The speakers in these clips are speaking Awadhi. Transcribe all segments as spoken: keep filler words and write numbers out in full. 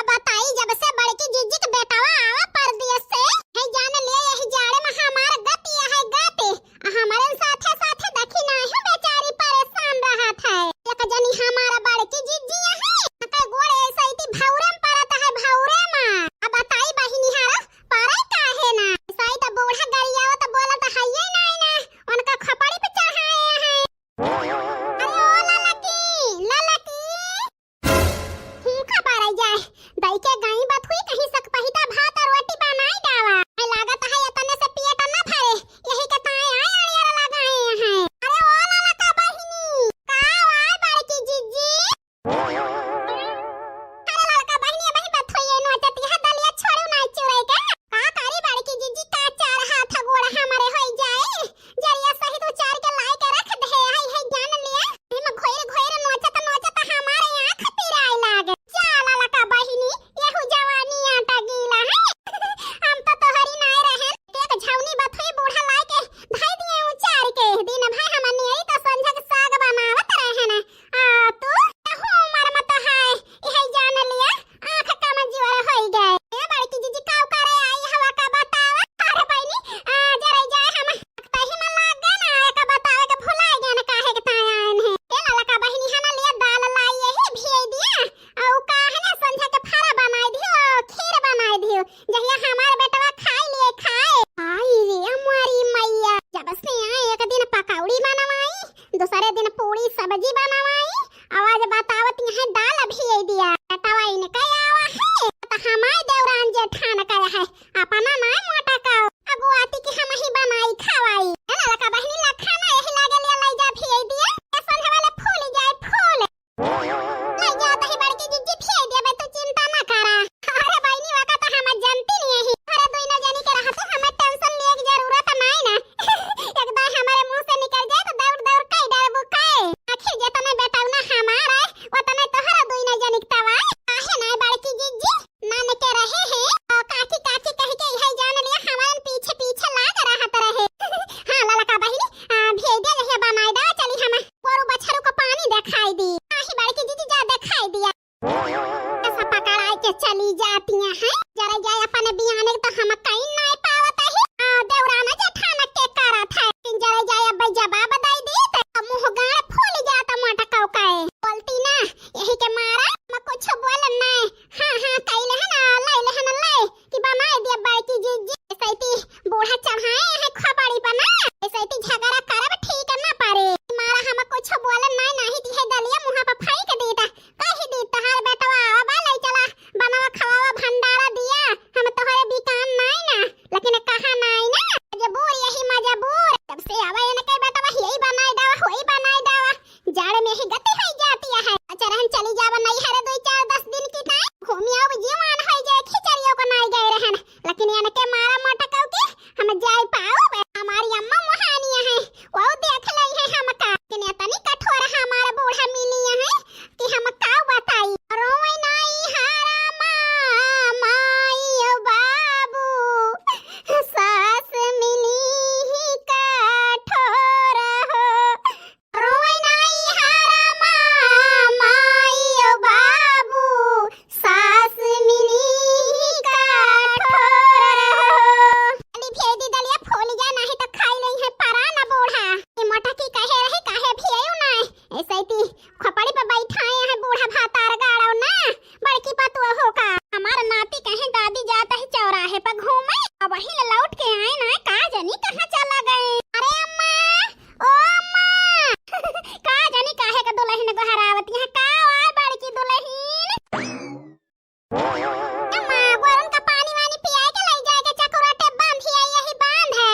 बताई, जब से बड़की जिज्जी के बेटवा आवा परदेस से, है जान ले यही जाड़े में हमार गति है गति। आ हमरे साथे साथे देखी नाहीं बेचारी परेशान रहत है। एक जनी हमार बड़की जिज्जी है, ओकर गोड़ ऐसे इती भौरे में परत है, भौरे में। अब बताई बहिनी हरा, परे काहे ना? ऐसे ही तो बूढ़ा गरियावत बोलत है ये नाहीं ना, उनका खोपड़ी पे चढ़ाए हैं। अरे ओ ललकी, ललकी। फूंका पारा जाए, दई के गाई बथुई कहीं सक पहिता भात और रोटी बनाई डावा। है लागत है एतने से पेट न भरे, यही के ताए आए अड़ियर लगाए हैं। अरे ओ ललका बहिनी, का आए बड़की जिज्जी? अरे ललका बहिनी, अबही बथुई नोचत है, दलिया छोड़ू ना चुराई के। का करी बड़की जिज्जी, का चार हाथ गोड़ हमारे होई जाए? जरिया सहित उचार के लाई के रख दे, हई, हई जान लिया। एमे घोर घोर नोचत नोचत हमारे आँख पिराए लागे। जा ललका बहिनी, यहू जवानी आटा गीला है। हम तो तोहरी नाय रहन। एक झौनी बथुई बूढ़ा लाई के धई दिए उचार के। दिन भर हम नियरी तो संझक साग बनावत रहन। आ तू? यहू उमर में तो है, यही जान लिया। आँख कमजोर होई गए। ए बड़की जिज्जी, काव करे आई हवा का बतावा? अरे बहिनी, आ, जरे जाए हम तही में लाग गए ना, एक बतावे के भुलाए गए ना, काहे के ताए आएन है। ए ललका बहिनी, है ना, लिया दाल लाई यही भियाई दिया। औ का है ना, संझा के फरा बनाई दियो, खीर बनाई दियो। जहिया हमार बेटवा खाई लिए खाए। आई रे हमारी मैया, जब से आए एक दिन पकौड़ी बनवाई, दूसरे दिन पूरी सब्जी बनवाई, आवाज बतावत यहाँ दाल भियाई दिया। बेटवा इनका आवा है, तो हमार देवरान जेठान का है, अपना नाम मोटा का। अगुआती की हम ही बनाई खवाई। ए ललका बहिनी, लखा ना यही लागे ले लाई जा भियाई दिया। ए संझा वाले फूल जाए फूल। लाई जा तही बड़की जिज्जी भियाई दिया, बे तू चिंता ना करा। अरे बहिनी, वाका तो हम जनती नहीं है। अरे दुइनो जनी के रहते हमें टेंशन लिए की जरूरत नहीं ना। एक दाई हमारे मुंह से निकल जाए तो दौड़ दौड़ कई डरबू काए। आखिर जेतने बेटौना हमार है, ओतने तोहरा दुइनो जनी के तवा। काहे ना बड़की जिज्जी? मान के रहे हैं, और काकी काकी कह के यही जान लिया, हमारे पीछे पीछे लाग रहत रहे। हाँ ललका बहिनी, आ, भेज दे, यही बनाई दे, चली हम गोरू बछरू को पानी देखाई दी। आही बड़की जिज्जी जा देखाई दिया। ऐसा पकड़ाई के चली जाती हैं। जरा जाए अपने बियाने तो हम कहीं नहीं पावत है। आ, देवराना जेठाना के करत है। जरा जाए अब जवाब दई दी तो मुंह गाड़ फूल जात मोटकौ के। बोलती ना, यही के मारा मैं कुछ बोलन नहीं। हाँ, हाँ, कइले हन, लइले हन, लइ कि बनाए दिया बड़की जिज्जी। सैती बूढ़ा चढ़ाए हैं खोपड़ी पर ना, सैती झगड़ा करब ठीक ना पड़े। मारा हम कुछ बोलन नहीं, नहीं दिहे दलिया मुँह पर फेंक देता। कही दी तोहार बेटवा आवा बा, लइ चला, बनावा खवावा भंडारा दिया, हम तोहरे बिकान नहीं ना, लेकिन कहा नहीं ना, मजबूर यही मजबूर। जब से आवा इनके बेटवा यही बनाए दावा, वही बनाए दावा, जाड़ में ही गति होई जाती है। अच्छा रहन चली जावा नैहर दो चार दस दिन की ताई, घूमी आओ जीवान होई जाए, खिचड़ियों को नाई गए रहन, लेकिन इनके मारा मोटकौ के हम जाए पाओ, हमारी अम्मा मोहानिया है, वो देख लई है हमका, लेकिन इतनी कठोर हमारा बूढ़ा मिली है कि हम का बताई। रोवे नाई हारा माँ, माई ओ बाबू, सास मिली ही कठोर हो। रोवे नाई हारा माँ, माई ओ बाबू, सास मिली ही कठोर हो। अली भेज दी दलिया फूल जा, नहीं तो खाई लई है परान बूढ़ा। ये मोटा की कहे रही, काहे भेजू नाई? ऐसे ही ती खोपड़ी पे बैठाए हैं बूढ़ा भातार गाड़ो ना, बड़की पतुआ हो का। हमार नाती कहे दादी जात ही चौराहे पे घूमे, अब वही लौट के आए ना, का जनी कहाँ चला गए। अरे अम्मा, ओ अम्मा, का जनी काहे के दुलहिन गोहरावत यहाँ, का आए बड़की दुलहिन? अम्मा, गोरन का पानी वानी पियाए के लई जाए के चकुराटे बांध हिया, यही बांध है।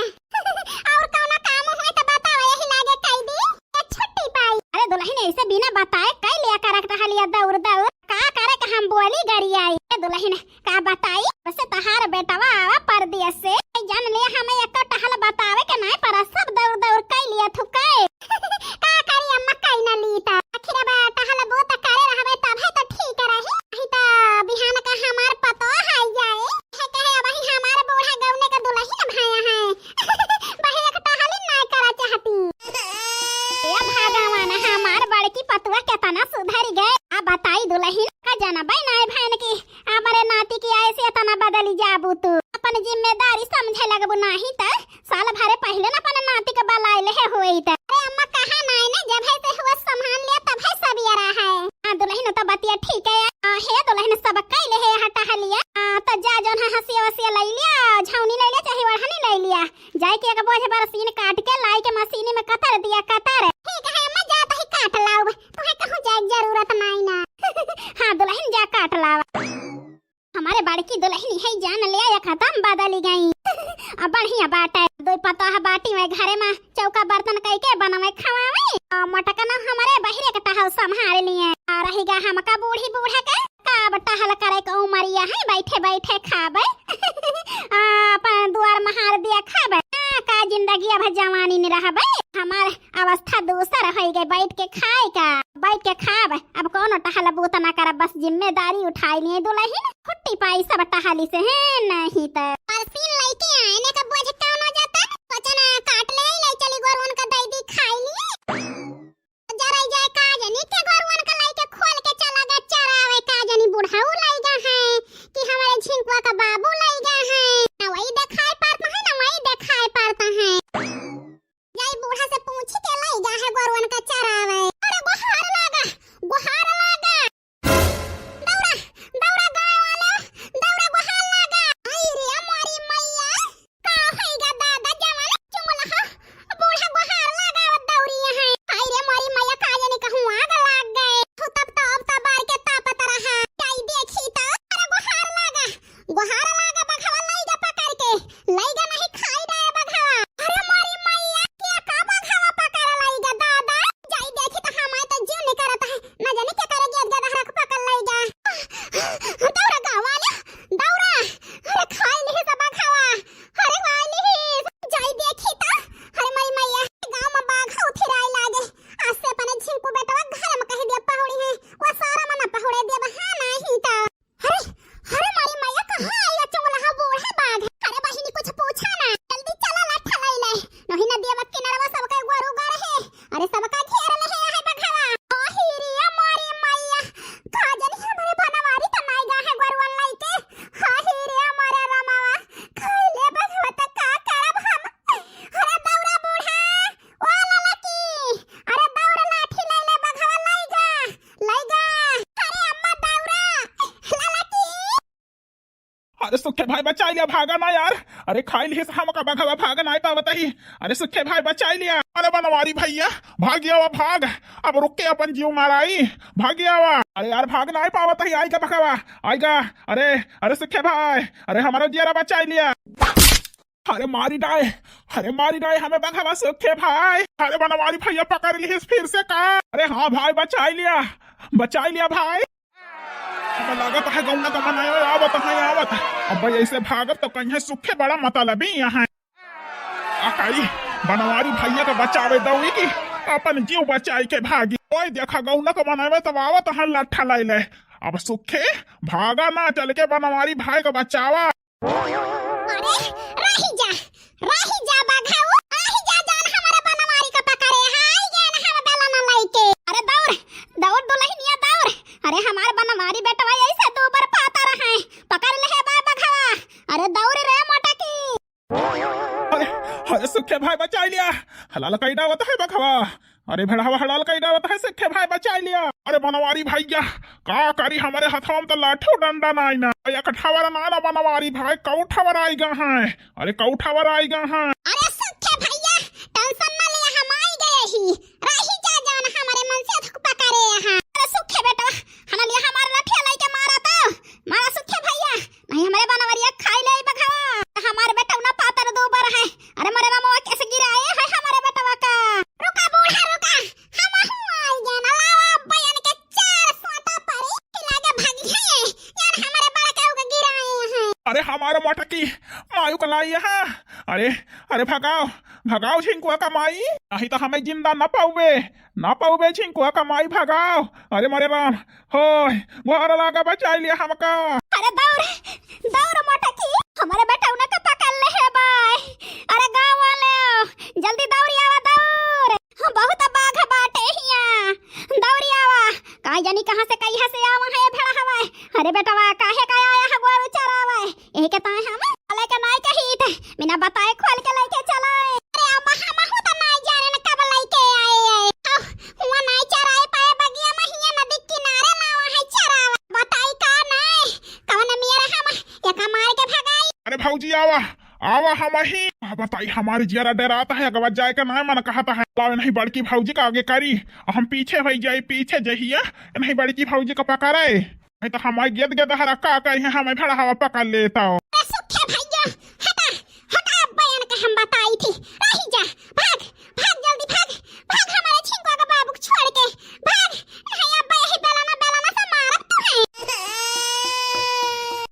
और कौनो काम होए तो बतावा, यही लागे कई दी, ये छुट्टी पाई। अरे दुलहिन, ऐसे बिना बताए कई लिया करक रहलिया दौड़ दौड़, का करे के हम बोली गरियाई। ए दुलहिन, का बताई, वैसे तहार बेटवा आवा परदेस से, जान ले हमें एको टहल बतावे के नाई पड़ा, सब दौड़ दौड़ कई लिया थुके। का करी अम्मा, कई ना लीता। आखिर अब टहल बो त करे रहबे तबे तो ठीक रही। नहीं तो बिहान का हमार पतो हाई जाए। है कहे अब ही हमार बूढ़ा गौने का दुलहिन भया है। बहे एक टहल ना करा चाहती। ए भगवान, हमार बड़की पतुआ केतना सुधर गए। अब बताई दुलहिन का जनबे नाई भैन की। अब बक्कई ले है यहाँ टहलिया। आ, तो जा जौन है हंसिया वसिया लइ लिया, झौनी लइ लिया, चाहे ओढ़नी लइ लिया। जाए के एक बोझ बरसीन काट के लाई के मशीनी में कतर दिया, कतर। ठीक है, मैं जात ही काट लाउब, तुहे कहूँ जाए के जरूरत नाई ना। हाँ दुलहिन, जा काट लावा। हमारे बड़की दुलहिन है जान ले एकदम बदली गई। अब बढ़िया बाटे, दो पतोह बाटी में घरे में चौका बर्तन कई के बनवे खवावे। आ, मोटका ना हमारे बहिरे के टहल संभाल लिए। आ रही गा हमका बूढ़ी बूढ़ा के, का अब टहल करे के उमरिया है, बैठे बैठे खाबे। आ, अपन दुआर महार दिया खाबे। आ, का जिंदगी अब जवानी में रहबे। हमार अवस्था दूसर होइ गए, बैठ के खाए का, बैठ के खाब। अब कौनो टहल बूत ना करब, बस जिम्मेदारी उठाई लिए दुलहिन, खुट्टी पाई सब टहली से, हैं नहीं त। परसीन लइके आए ने का बोझ कौनो जतन, वचन काट ले, ले चली गोरुअन का दई दी खाई लिए। जराई जाए का जनी के गोरुअन का लइके खोल के चला गए चरावे, का जनी बुढ़ऊ लइगा है कि हमारे झिंकुआ का बाबू लइगा है। ना वही देखाई पड़ता है, ना वही देखाई पड़ता है। जाई बूढ़ा से पूछी के लइगा है गोरुअन का चरावे। अरे गोहार लागा, गोहार लागा। दौड़ा, दौड़ा गाँव वाले, दौड़ा गोहार लागा। आई रे मोरी मैया, का होइगा दादा जवान चुंगला हो। बूढ़ा गोहार लागा दौड़ी है। आई रे मोरी मैया, का जाने कहूँ आग लाग गए। हो तब तो अब तो बार के तापत रहा। जाई देखी तो। अरे गोहार लागा। गोहार लागा बघवा लइगा पकड़ के, लइगा नहीं खाई डाए बघवा। अरे मोरी मैया, क्या का बघवा पकड़ लइगा दादा? जाई देखी तो हमारे तो जीव निकरत है, न जाने के करे गेद गेद हरक पकड़ लइगा। दौड़ा गाँव वाले, दौड़ा। अरे खाई लिहिस बघवा, अरे खाई लिहिस। जाई देखी तो, अरे मोरी मैया, गाँव में बाघ उठिराए लागे। आज से अपने झिंकू बेटवा घर में कह दिया पहुड़ी है, वो सारा मना पहुड़े दिया बहाना ही तो। अरे, अरे मोरी मैया, कहाँ आइला चुंगलहा बूढ़ा बाघ? अरे बहिनी, कुछ पूछा ना, जल्दी चला लाठा लइ ले। नहीं नदिया में किनारवा सबका गोरू गड़ है। अरे सबका घेर ले है, है बघवा। ओ हीरिया मोरी मैया, का जानी हमारे बनवारी त नाई गा है गोरुअन लइके। हा हीरिया मोरे रमावा, खाई ले बघवा त का करब हम? अरे दौड़ा बूढ़ा, ओ ललकी, अरे दौड़ लाठी लइ ले बघवा लइगा, लइगा। अरे अम्मा दौड़ा, ललकी। अरे सुखे भाई बचाई लिया, भागा ना यार। अरे खाई लिहिस हमका बघवा, भागा ना पावत ही। अरे सुखे भाई बचाई लिया। अरे बनवारी भैया भाग आवा भाग, अब रुक के अपन जीव माराई, भाग आवा। अरे यार भाग ना पावत ही, आइगा बघवा, आइगा। अरे, अरे सुखे भाई, अरे हमारा जियरा बचाई लिया। अरे मारी डाए, अरे मारी डाए हमें बघवा सुखे भाई। अरे बनवारी भैया पकड़ लिहिस फिर से का? अरे हाँ भाई बचाई लिया, बचाई लिया भाई। अब लागत है गौना का मनायो आवत है आवत। अब भाई ऐसे भागब तो कहीं सुखे बड़ा मतलबी यहाँ। अकाई बनवारी भैया का बचावे दौड़ी की अपन जीव बचाई के भागी। ओए देखा गौना का मनावे तब आवत है लट्ठा लाई ले। अब सुखे भागा ना चल के बनवारी भाई का बचावा। अरे, रही जा, रही जा बघऊ, रही जा जान हमारे बनवारी का पकड़े, हाय जान हम बेला न लइके। अरे दौड़, दौड़ दुलहिनिया दौड़। अरे हमार बनवारी बेटवा ऐसे दो बार पाता रहे, पकड़ ले है बा बघवा। अरे दौड़ रे मोटकी। अरे, अरे सुखे भाई बचाई लिया, हलाल कई डावत है बघवा। अरे भेड़ावा हलाल कई डावत है, सुखे भाई बचाई लिया। अरे बनवारी भैया, का करी, हमारे हथवा में तो लाठो डंडा नाई ना। अरे एक ठवर ना ना बनवारी भाई, कौ ठवर आइगा है। अरे कौ ठवर आइगा है। अरे सुखे भैया, tension ना लिया, हम आइगा ही। रही जा जान हमारे मन से थक पकड़े यहाँ। अरे सुखे बेटा, हम लिया हमारे लाठिया लइके मारा तो, मारा सुखे भैया। नहीं हमारे बनवरिया खाई ले बघवा। हमारे बेटवा ना पातर दो बार है। अरे मोरे रामवा कैसे गिराए है हमारे बेटवा का। रुका बूढ़ा रुका, हम हूँ आई गए ना, लावा बयन के चार सोटा परी कि लागे भागी है। यार हमारे बड़का का गिराए हैं। अरे हमारे मोटकी मायू का लाई है। अरे, अरे भगाओ, भगाओ झिंकुआ का माई, नहीं तो हमें जिंदा ना पाउबे, ना पाउबे झिंकुआ का माई भगाओ। अरे मोरे राम, होय, गोहार लागा बचाई लिया हमका। अरे दौड़, दौड़ मोटकी, हमारे बेटौना के पकड़ ले है बाय। अरे गाँव वाले, जल्दी दौड़ी आवा दौड़। हाँ, बहुत बाघ बाटे हिया। दौड़ी आवा, का जानी कहाँ से कहिया से आवा है भेड़ा हवाए। अरे बेटवा, काहे का आया है गोरू चरावे? यही के ताए हम अलग के नाई कही थे, बिना बताए खोल के लेके चलाए। अरे अम्मा, हम हूँ तो नाई जाने न कब लेके आए है। आह, हुआ नाई चराए पाए बगिया में, हिया नदी किनारे लावा है चरावा। बताई का नाई? भौजी आवा, आवा हम ही। का बताई, हमार जियरा डेरात है, अगवा जाए के नाय मन कहत है। लाओ नहीं बड़की भौजी का आगे करी, हम पीछे होई जाई, पीछे जहिया नहीं बड़की भौजी का पकड़े, नहीं तो हमार गेद गेद हरा का करी है, हमें भड़ा हवा पकड़ लेता हो।